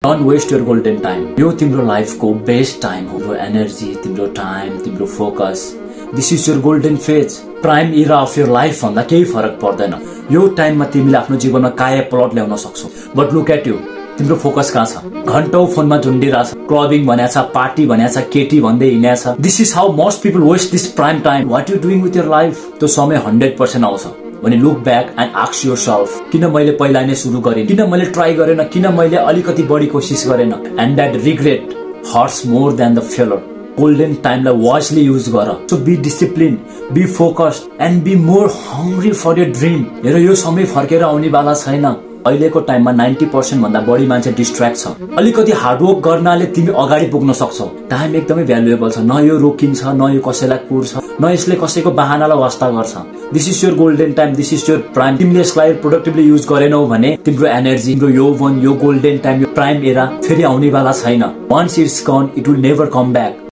Don't waste your golden time. यो तिम्रो लाइफको बेस्ट टाइम हो. तिम्रो एनर्जी, तिम्रो टाइम, तिम्रो focus. This is your golden phase. Prime era of your life भन्दा केही फरक पर्दैन. यो टाइममा तिमीले आफ्नो जीवनमा काया पलट ल्याउन सक्छौ. But look at you. तिम्रो फोकस कहाँ छ? घण्टौं फोनमा झुन्डिरहेछ. क्लबिङ भनेछ, पार्टी भनेछ, केटी भन्दै हिँडेछ. This is how most people waste this prime time. What you doing with your life? त्यो समय 100% आउँछ. When you look back and ask yourself, किन मैले पहिला नै सुरु गरेन, किन मैले ट्राई गरेन, किन मैले अलिकति बढी कोशिश गरेन, and that regret hurts more than the failure. Golden time लाई wisely use गर. So be disciplined, be focused and be more hungry for your dream. हेर यो समय फर्केर आउने वाला छैन. अहिलेको टाइममा 90% भन्दा बढी मान्छे डिस्ट्र्याक्ट छ. अलिकति हार्डवर्क गर्नाले तिमी अगाडि पुग्न सक्छौ. टाइम एकदमै भ्यालुएबल छ. न यो रोकिन्छ, न यो कसैलाई कुर्छ, न यसले कसैको बहानालाई वास्ता गर्छ. This is your golden time, this is your prime. तिमीले यसलाई प्रोडक्टिभली युज गरेनौ भने तिम्रो एनर्जी, तिम्रो यौवन, यो गोल्डन टाइम, यो प्राइम एरा फेरि आउनेवाला छैन. Once it's gone, it will never come back.